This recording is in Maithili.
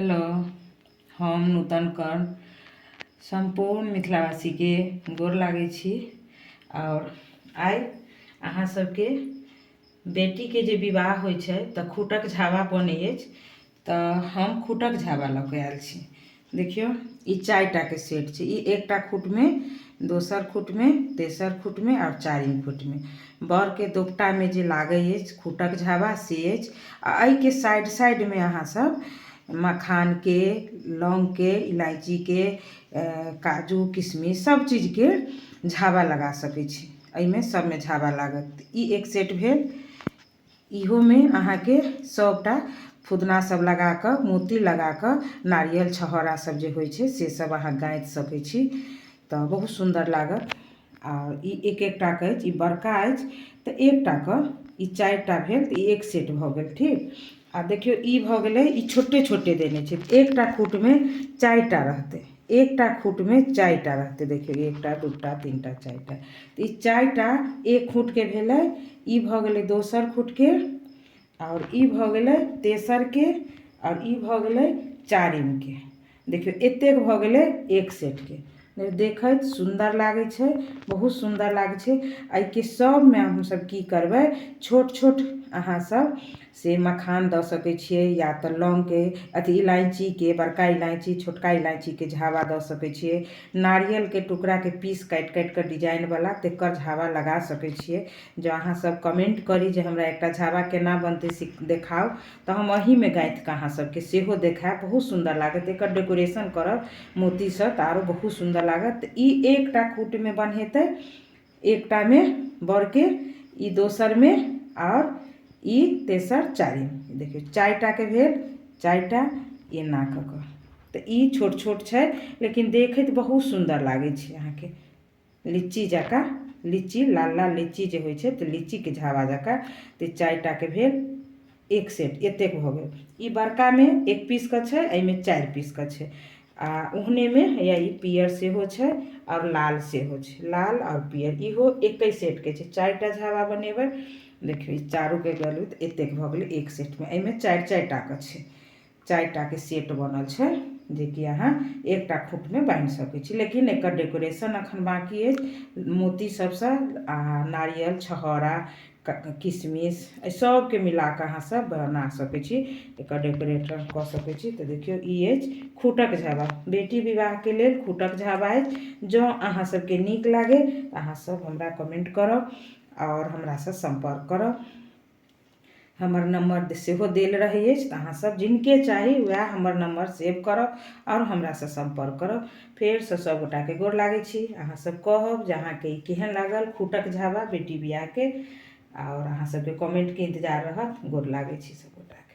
हेलो, हम नूतन कर्ण सम्पूर्ण मिथिलावासीके गोर लागै छी। आओर आइ अहाँ सबके बेटीके जे विवाह होइ छै तऽ खूटक झाबा बनै अछि, तऽ हम खूटक झाबा लऽ कऽ आयल छी। देखियौ, ई चारिटाके सेट छै। ई एकटा खूटमे, दोसर खूटमे, तेसर खूटमे आओर चारिम खूटमे बरके दोपटामे जे लागै अछि खूटक झाबा से अछि। आ एहिके साइड साइडमे अहाँ सब मखानके, लौंगके, इलायचीके, काजू किशमिश सब चीजके झाबा लगा सकै छी। एहिमे सबमे झाबा लागत। ई एक सेट भेल। इहोमे अहाँके सभटा फुदना सब लगा कऽ, मोती लगा कऽ, नारियल छहोरा सब जे होइ छै से सब अहाँ गाँथि सकै छी, तऽ बहुत सुन्दर लागत। आओर ई एक एकटाके अछि, ई बड़का अछि तऽ एकटाके ई चारिटा भेल, तऽ ई एक सेट भऽ गेल। ठीक, आ देखियौ, ई भऽ गेलै, ई छोटे छोटे देने छै। एकटा खूटमे चारिटा रहतै, एकटा खूटमे चारिटा रहतै। देखियौ, एकटा, दूटा, तीनटा, चारिटा। तऽ ई चारिटा एक खूटके भेलै। ई भऽ गेलै दोसर खूटके, आओर ई भऽ गेलै तेसरके, आओर ई भऽ गेलै चारिमके। देखियौ, एतेक भऽ गेलै एक सेटके। देखैत सुन्दर लागै छै, बहुत सुन्दर लागै छै। एहिके सबमे हमसब की करबै, छोट छोट अहाँ सब से मखान दऽ सकै छियै, या तऽ लौंगके, अथी इलायचीके, बड़का इलायची, छोटका इलायचीके झाबा दऽ सकै छियै। नारियलके टुकड़ाके पीस काटि काटि कऽ डिजाइनवला तकर झाबा लगा सकै छियै। जँ अहाँ सब कमेंट करी जे हमरा एकटा झाबा केना बनतै से देखाउ, तऽ हम एहिमे गाँथि कऽ अहाँ सबके सेहो देखायब। बहुत सुन्दर लागत। एकर डेकोरेशन करब मोतीसँ तऽ आरो बहुत सुन्दर लागत। ई एकटा खूटमे बन्हेतै, एकटामे बरके, ई दोसरमे, आओर ई तेसर, चारिम। देखियौ, चारिटाके भेल, चारिटा एना कऽ कऽ। तऽ ई छोट छोट छै, लेकिन देखैत बहुत सुन्दर लागै छै अहाँके, लीची जकाँ, लीची, लाल लाल लीची जे होइ छै, तऽ लीचीके झाबा जकाँ। तऽ चारिटाके भेल एक सेट, एतेक भऽ गेल। ई बड़कामे एक पीसके छै, एहिमे 4 पीसके छै। आ ओहनेमे हैया ई पियर सेहो छै आओर लाल सेहो छै। लाल आओर पियर इहो एके सेटके छै। चारिटा झाबा बनेबै। देखियौ, ई चारूके गेलहुँ तऽ एतेक भऽ गेलै एक सेटमे। एहिमे चारि चारिटाके छै, चारिटाके सेट बनल छै, जेकि अहाँ एकटा खूटमे बान्हि सकै छी। लेकिन एकर डेकोरेशन अखन बाँकी अछि। मोती सबसँ आ नारियल छहोरा, किशमिश, एहि सबके मिलाकऽ अहाँ सब बना सकै छी, एकर डेकोरेशन कऽ सकै छी। तऽ देखियौ, ई अछि खूटक झाबा। बेटी विवाहके लेल खूटक झाबा अछि। जँ अहाँ सबके नीक लागै तऽ अहाँ सब हमरा कमेंट करब आओर हमरासँ सम्पर्क करब। हमर नम्बर सेहो देल रहै अछि, तऽ अहाँसभ जिनके चाही उएह हमर नम्बर सेव करब आओर हमरासँ सम्पर्क करब। फेरसँ सभगोटाके गोर लागै छी। अहाँसभ कहब जे अहाँके ई केहन लागल खूटक झाबा बेटी बियाहके, आओर अहाँ सभके कमेंटके इन्तजार रहत। गोर लागै छी सभगोटाके।